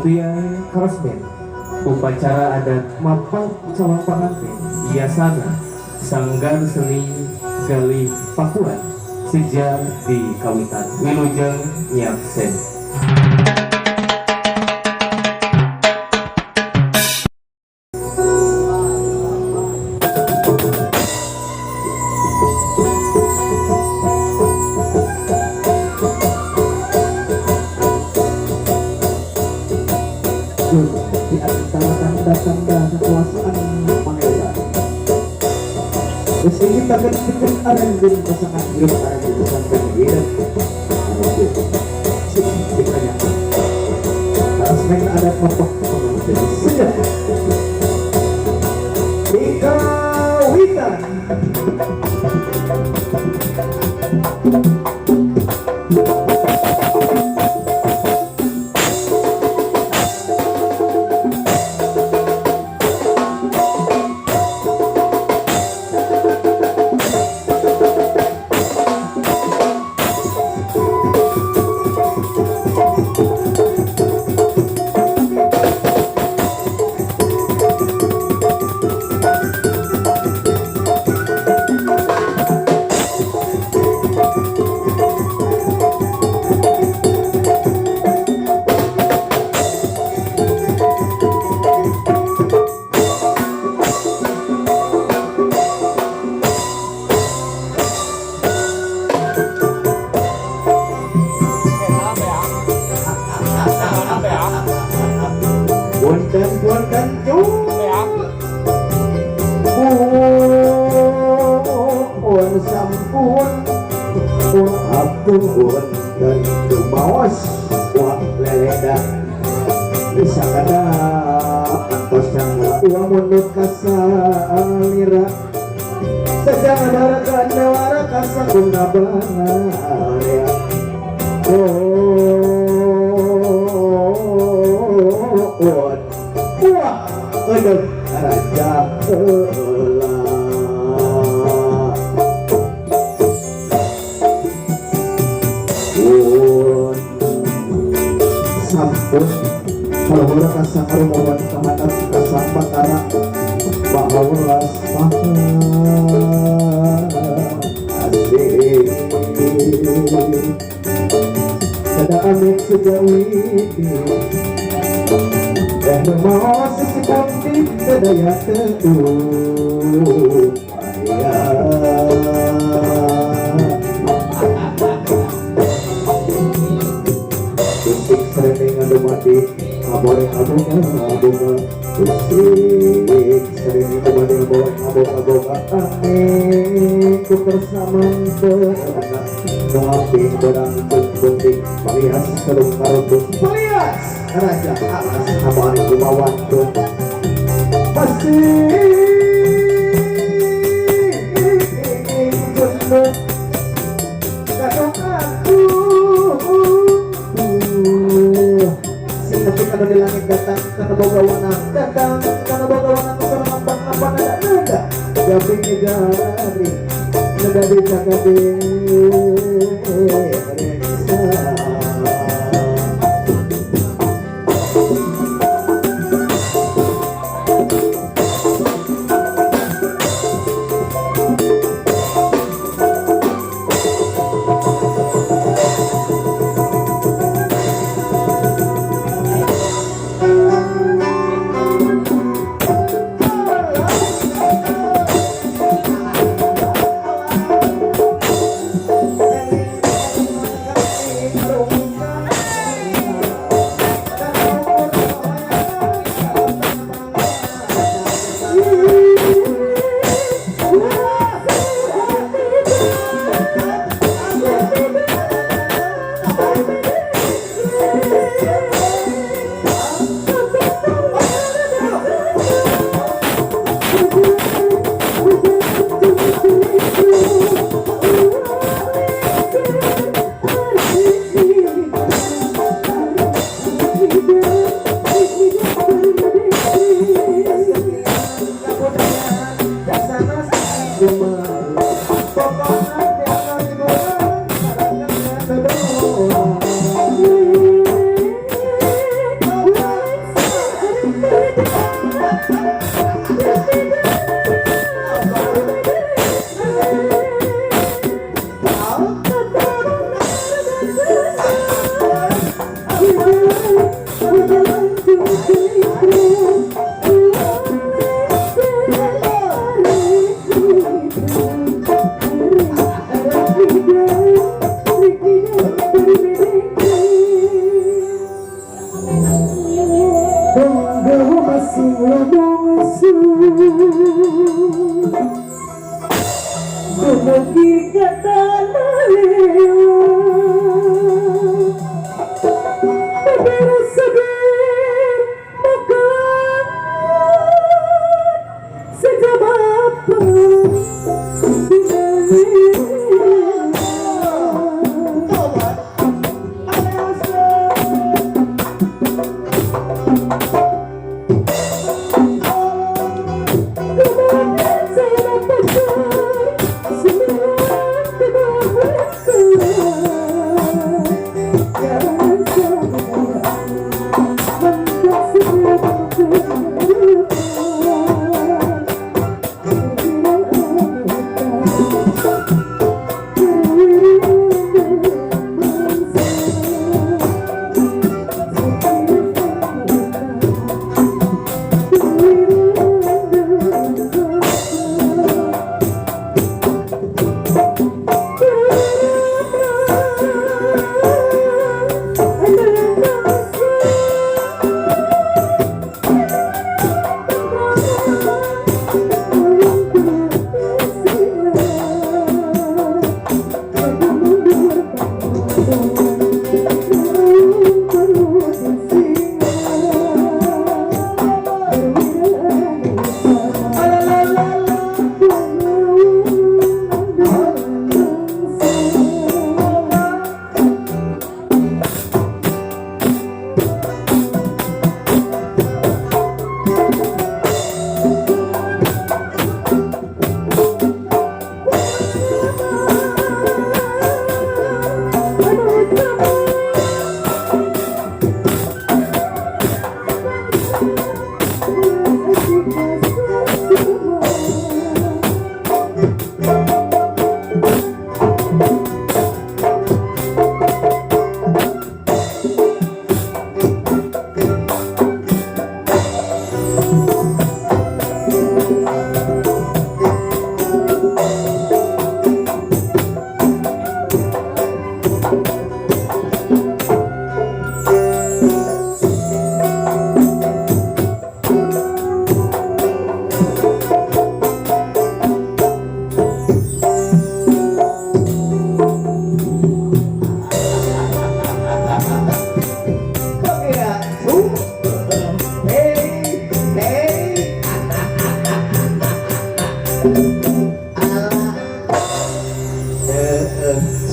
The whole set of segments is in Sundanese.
Kabuktian karesmen upacara adat mapag calon panganten Yasana Sanggar Seni Galih Pakuan Seja di Kawitan. Wilujeng nyaksen. Di antara tanda-tanda kekuasaan pangeran. Meski kita ketika aranjin pasangan hidup aranjin pasangan hidup aranjin sih ditanya harus adat mapah pengantin sudah di kawitan. Punten pun sampun ampun dan dumaos wah leleda bisa kada antos yang uang kasalira sejak barakan dewara kasakuna bangaria oh wah aduh raja heula pun sampun kaluhur kasangarumawan kahanan kasampatara mahawelas maha asih sada amit sejauh ini dan mau sisi putih sedaya teduh Tusik serendeng dumadi ngaboreng abonga bunga tusik serendeng dumadi ngaboreng abonga amin ku bersamaan terana nuaping berang putih palias selung karundung palias raja alas abari gumawan tuh pasti jenuh kadang aku seperti kalau di langit datang karena boga wanang datang karena boga wanang karena ngambang ngambang ada nada gabing jari nada bisa gabing Sing bungsu dumugi ka tanah Sabar makan sejabapa.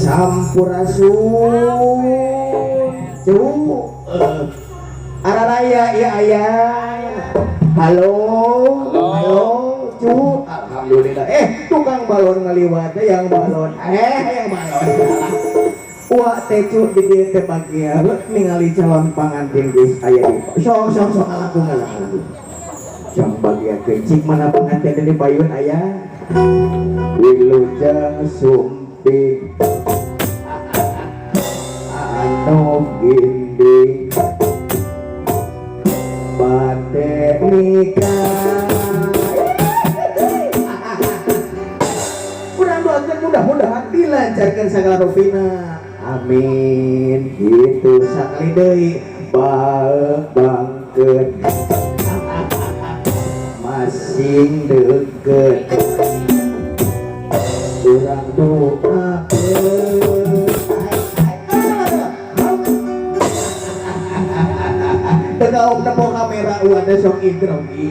Sampurasun cu araraya ya ayah. Halo halo cu, alhamdulillah. Tukang balon ngaliwat yang balon yang balon. Wah teh cu di dieu teh bagia ningali calon pangantin geus aya di sok sok sok alaku ngalaku. Jang bagia kecik mana pengantin di payun aya. Wilujeng sumping anu ginding bate nikah. Kurang doakan mudah-mudahan dilancarkan segala rupina. Amin. Gitu sakali deui bae bangkeut masing deukeut urang doakeun. Teu nempo kamera udah sok grogi.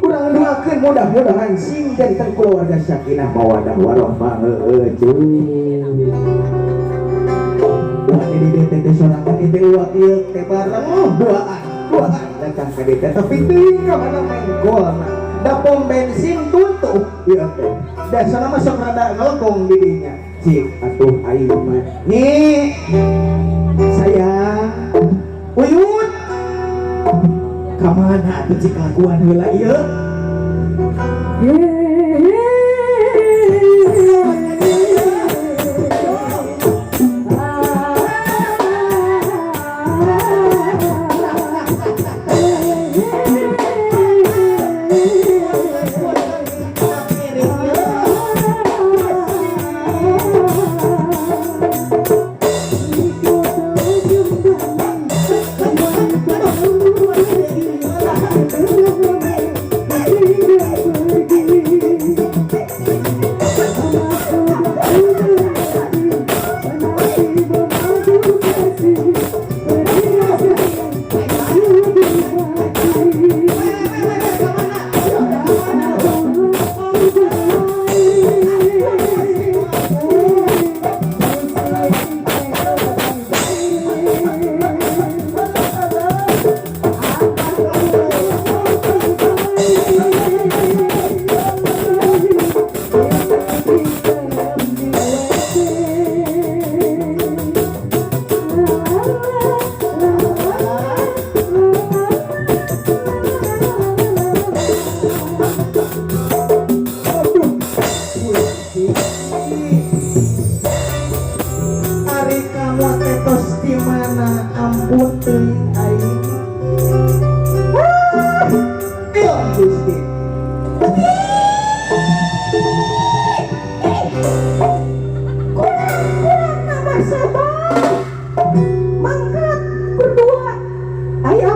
Urang doakeun mudah-mudahan sing janten keluarga sakinah mawadah warahmah. Heueuh cu. Wah di dieu teh sorangan teh uak ieu teh bareng duaan duaan datang ka dieu tapi teuing ka mana mengkol. Da pom bensin tutup ieu teh. Dasarna mah sok rada ngelekong di dinya. Cik atuh aing mah. Nih sayang Uyut kamana atuh cik laguan heula ieu?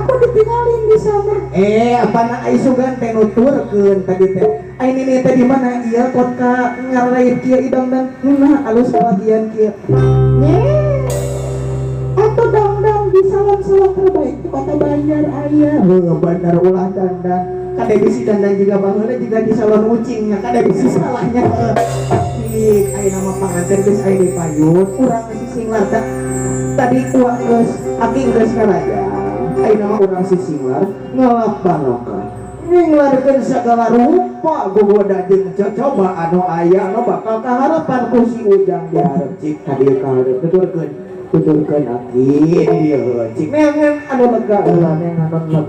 Aku ditinggalin di sana. Apa na ai sugan teh nuturkeun tadi teh. Ai nini teh di mana ieu kot ka ngaraib kieu idang dan nah alus bagian kieu. Nye. Atau dangdang di salon-salon terbaik di kota Banjar aya. Heuh bener ulah dandan. Kade bisi dandan juga baheula juga di salon ucingnya kade bisi salahnya. Cik ai nama panganten geus aya di payun urang sisinglar teh. Tadi uang geus aki geus ngarajang. Ai nama urang sisinglar ngalap barokah. Nyinglarkeun sagala rupa gogoda jeung cocoba anu aya anu bakal kaharapan ku si Ujang dihareup cik ka dieu ka hareup tuturkeun tuturkeun aki di dieu cik neangan anu lega heula neangan anu lega.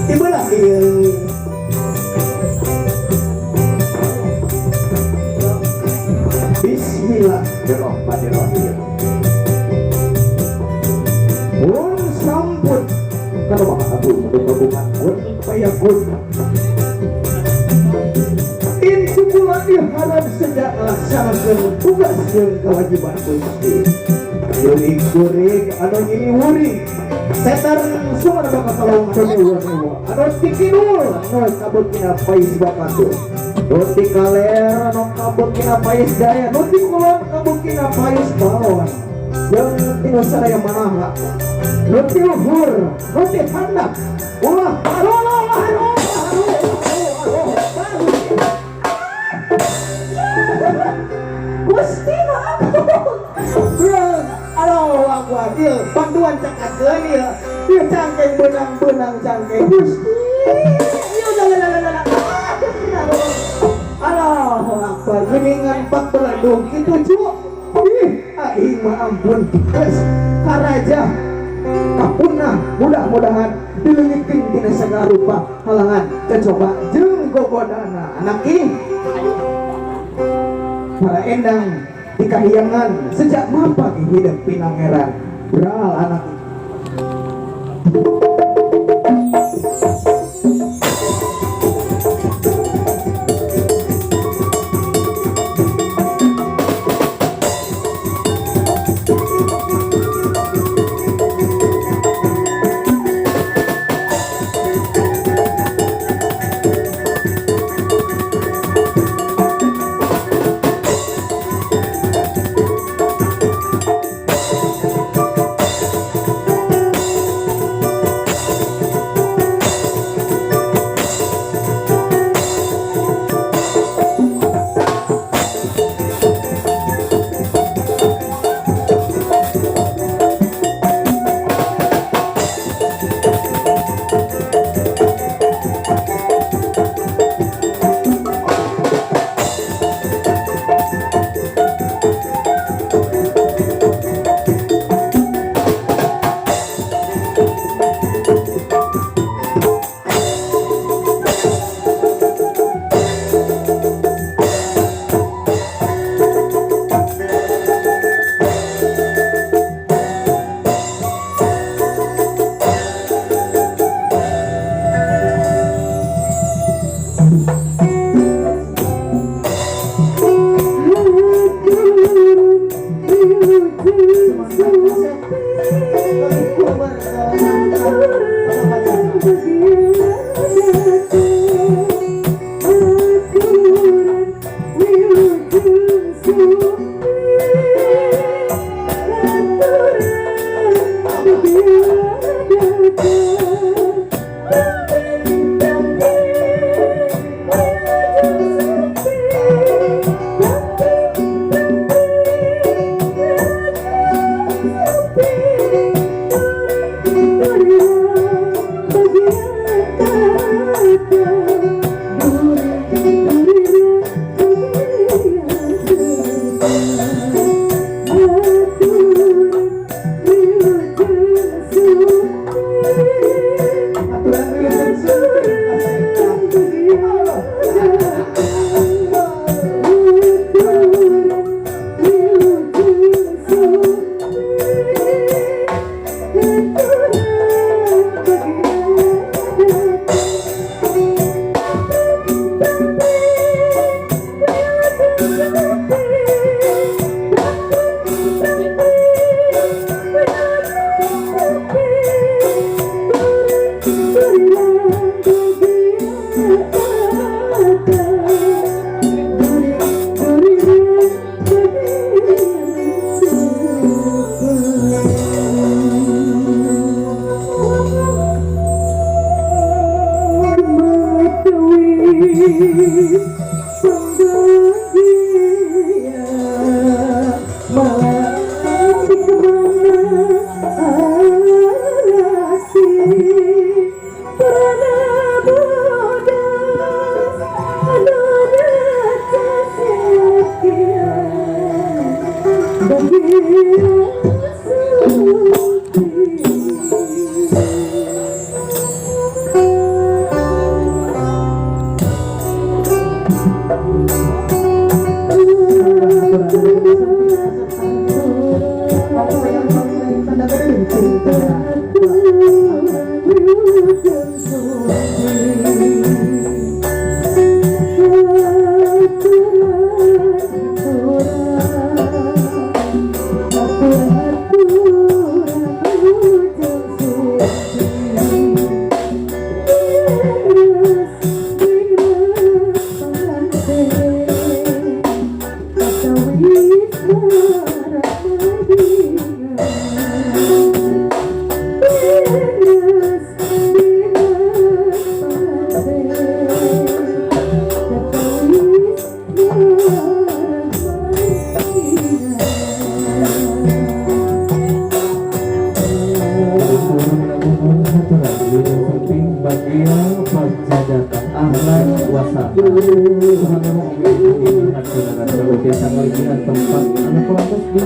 Di belah dieu. Bismillahirrahmanirrahim. Pun sampun kalau maka aku berhubungan pun payakun. Inti bulan diharap sejak melaksanakan tugas dan kewajiban Gusti. Jurik-jurik anu nyiriwuri setan suara bakal tolong anu anu tikidul anu kabukina pais bakatu nu ti kaler anu kabukina pais daya nu ti kulon kabukina pais balon jeung tinu saraya manaha nu ti luhur nu ti handap ulah aduh Gusti nu aku. Aduh, aku adil bantuan cakakeun ieu. Ieu cangkeng beunang-beunang cangkeng Gusti. Ieu lah. Allahu Akbar geuningan pak beledung kitu cu. Ih, aing mah ampun geus karaja kapunah mudah-mudahan dileungitkeun tina sagala rupa halangan cocoba jeung gogodana anak ih. Para endang di kahyangan sejak mapag hidup pinangeran beral anak Tempat anu parantos di